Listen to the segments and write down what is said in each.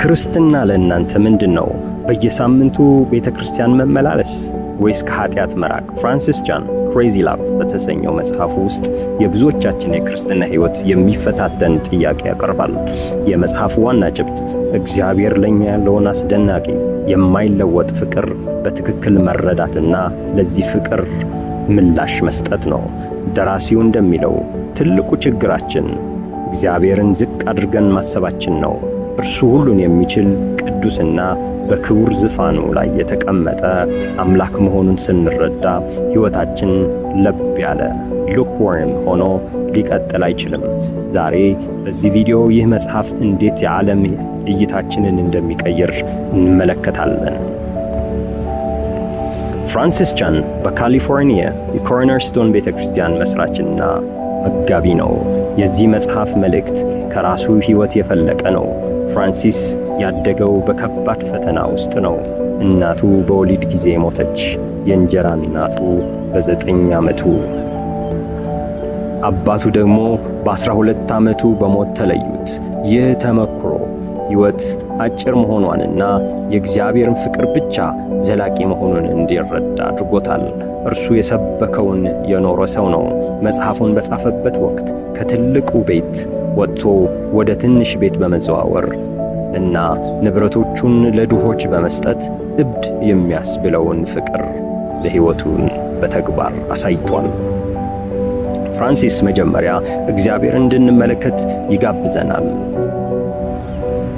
ክርስትና ለእናንተ ምንድን ነው? በየሳምንቱ ቤተ ክርስቲያን መመላለስ ወይስ ከኃጢአት መራቅ? ፍራንሲስ ቻን Crazy Love በተሰኘው መጽሐፉ ውስጥ የብዙዎቻችን የክርስትና ሕይወት የሚፈታተን ጥያቄ ያቀርባል። የመጽሐፉ ዋና ጭብጥ እግዚአብሔር ለኛ ያለውን አስደናቂ የማይለወጥ ፍቅር በትክክል መረዳትና ለዚህ ፍቅር ምላሽ መስጠት ነው። ደራሲው እንደሚለው ትልቁ ችግራችን እግዚአብሔርን ዝቅ አድርገን ማሰባችን ነው። እርሱ ሁሉን የሚችል ቅዱስና በክቡር ዙፋኑ ላይ የተቀመጠ አምላክ መሆኑን ስንረዳ ሕይወታችን ለብ ያለ lukewarm ሆኖ ሊቀጥል አይችልም። ዛሬ በዚህ ቪዲዮ ይህ መጽሐፍ እንዴት የዓለም እይታችንን እንደሚቀይር እንመለከታለን። ፍራንሲስ ቻን በካሊፎርኒያ የኮርነርስቶን ቤተ ክርስቲያን መሥራችና መጋቢ ነው። የዚህ መጽሐፍ መልእክት ከራሱ ሕይወት የፈለቀ ነው። ፍራንሲስ ያደገው በከባድ ፈተና ውስጥ ነው። እናቱ በወሊድ ጊዜ ሞተች። የእንጀራ እናቱ በ9 ዓመቱ፣ አባቱ ደግሞ በ12 ዓመቱ በሞት ተለዩት። ይህ ተመክሮ ሕይወት አጭር መሆኗንና የእግዚአብሔርን ፍቅር ብቻ ዘላቂ መሆኑን እንዲረዳ አድርጎታል። እርሱ የሰበከውን የኖረ ሰው ነው። መጽሐፉን በጻፈበት ወቅት ከትልቁ ቤት ወጥቶ ወደ ትንሽ ቤት በመዘዋወር እና ንብረቶቹን ለድሆች በመስጠት እብድ የሚያስብለውን ፍቅር ለሕይወቱን በተግባር አሳይቷል። ፍራንሲስ መጀመሪያ እግዚአብሔርን እንድንመለከት ይጋብዘናል።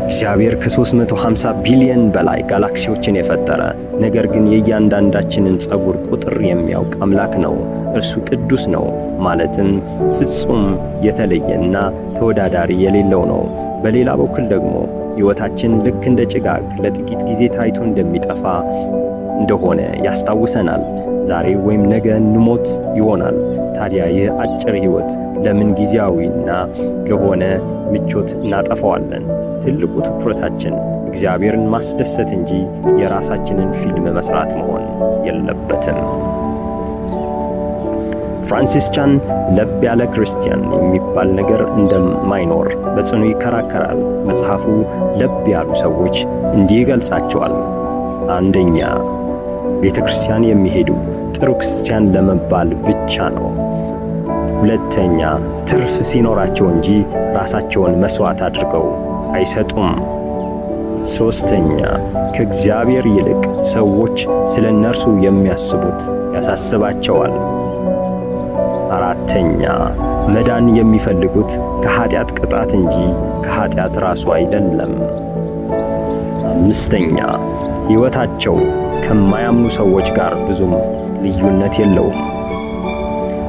እግዚአብሔር ከ350 ቢሊዮን በላይ ጋላክሲዎችን የፈጠረ፣ ነገር ግን የእያንዳንዳችንን ፀጉር ቁጥር የሚያውቅ አምላክ ነው። እርሱ ቅዱስ ነው፣ ማለትም ፍጹም የተለየና ተወዳዳሪ የሌለው ነው። በሌላ በኩል ደግሞ ሕይወታችን ልክ እንደ ጭጋግ ለጥቂት ጊዜ ታይቶ እንደሚጠፋ እንደሆነ ያስታውሰናል። ዛሬ ወይም ነገ እንሞት ይሆናል። ታዲያ ይህ አጭር ሕይወት ለምን ጊዜያዊና ለሆነ ምቾት እናጠፋዋለን? ትልቁ ትኩረታችን እግዚአብሔርን ማስደሰት እንጂ የራሳችንን ፊልም መስራት መሆን የለበትም። ፍራንሲስ ቻን ለብ ያለ ክርስቲያን የሚባል ነገር እንደማይኖር በጽኑ ይከራከራል። መጽሐፉ ለብ ያሉ ሰዎች እንዲህ ይገልጻቸዋል። አንደኛ፣ ቤተ ክርስቲያን የሚሄዱ ጥሩ ክርስቲያን ለመባል ብቻ ነው። ሁለተኛ፣ ትርፍ ሲኖራቸው እንጂ ራሳቸውን መስዋዕት አድርገው አይሰጡም። ሶስተኛ፣ ከእግዚአብሔር ይልቅ ሰዎች ስለ እነርሱ የሚያስቡት ያሳስባቸዋል። አራተኛ፣ መዳን የሚፈልጉት ከኃጢአት ቅጣት እንጂ ከኃጢአት ራሱ አይደለም። አምስተኛ፣ ሕይወታቸው ከማያምኑ ሰዎች ጋር ብዙም ልዩነት የለውም።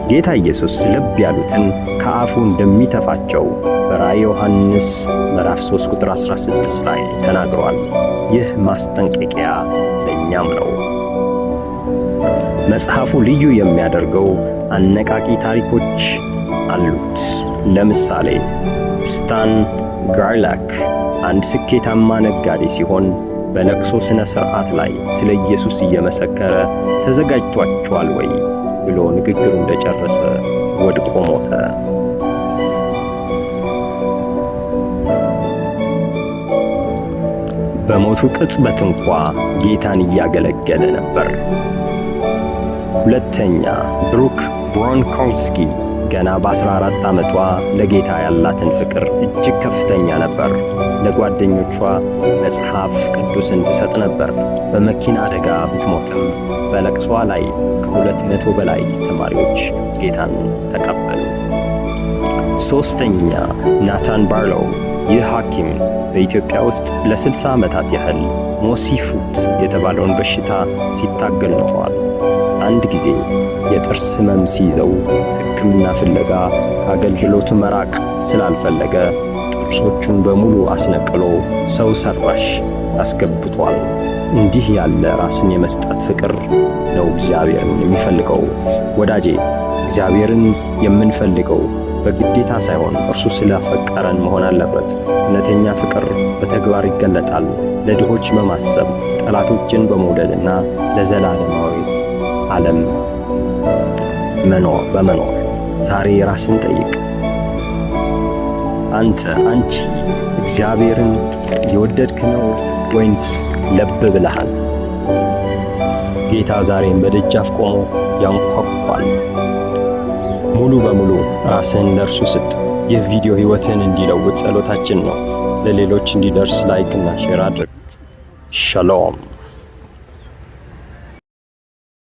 ጌታ ኢየሱስ ለብ ያሉትን ከአፉ እንደሚተፋቸው በራእየ ዮሐንስ ምዕራፍ 3 ቁጥር 16 ላይ ተናግሯል። ይህ ማስጠንቀቂያ ለእኛም ነው። መጽሐፉ ልዩ የሚያደርገው አነቃቂ ታሪኮች አሉት። ለምሳሌ ስታን ጋርላክ አንድ ስኬታማ ነጋዴ ሲሆን በለቅሶ ሥነ ሥርዓት ላይ ስለ ኢየሱስ እየመሰከረ ተዘጋጅቷችኋል ወይ ብሎ ንግግሩ እንደጨረሰ ወድቆ ሞተ። በሞቱ ቅጽበት እንኳ ጌታን እያገለገለ ነበር። ሁለተኛ፣ ብሩክ ብሮንኮውስኪ ገና በ14 ዓመቷ ለጌታ ያላትን ፍቅር እጅግ ከፍተኛ ነበር። ለጓደኞቿ መጽሐፍ ቅዱስን ትሰጥ ነበር። በመኪና አደጋ ብትሞትም በለቅሷ ላይ ከ200 በላይ ተማሪዎች ጌታን ተቀበሉ። ሶስተኛ፣ ናታን ባርሎው። ይህ ሐኪም በኢትዮጵያ ውስጥ ለ60 ዓመታት ያህል mossy foot የተባለውን በሽታ ሲታገል ኖሯል። አንድ ጊዜ የጥርስ ህመም ሲይዘው ሕክምና ፍለጋ ከአገልግሎቱ መራቅ ስላልፈለገ ጥርሶቹን በሙሉ አስነቅሎ ሰው ሰራሽ አስገብቷል። እንዲህ ያለ ራስን የመስጠት ፍቅር ነው እግዚአብሔርን የሚፈልገው። ወዳጄ፣ እግዚአብሔርን የምንፈልገው በግዴታ ሳይሆን እርሱ ስላፈቀረን መሆን አለበት። እውነተኛ ፍቅር በተግባር ይገለጣል። ለድሆች በማሰብ፣ ጠላቶችን በመውደድና ለዘላለማዊ ዓለም መኖር በመኖር። ዛሬ ራስን ጠይቅ። አንተ፣ አንቺ እግዚአብሔርን የወደድክ ነው ወይንስ ለብ ብለሃል? ጌታ ዛሬም በደጃፍ ቆሞ ያንኳኳል። ሙሉ በሙሉ ራስህን ለእርሱ ስጥ። ይህ ቪዲዮ ሕይወትህን እንዲለውጥ ጸሎታችን ነው። ለሌሎች እንዲደርስ like እና share አድርግ። ሻሎም።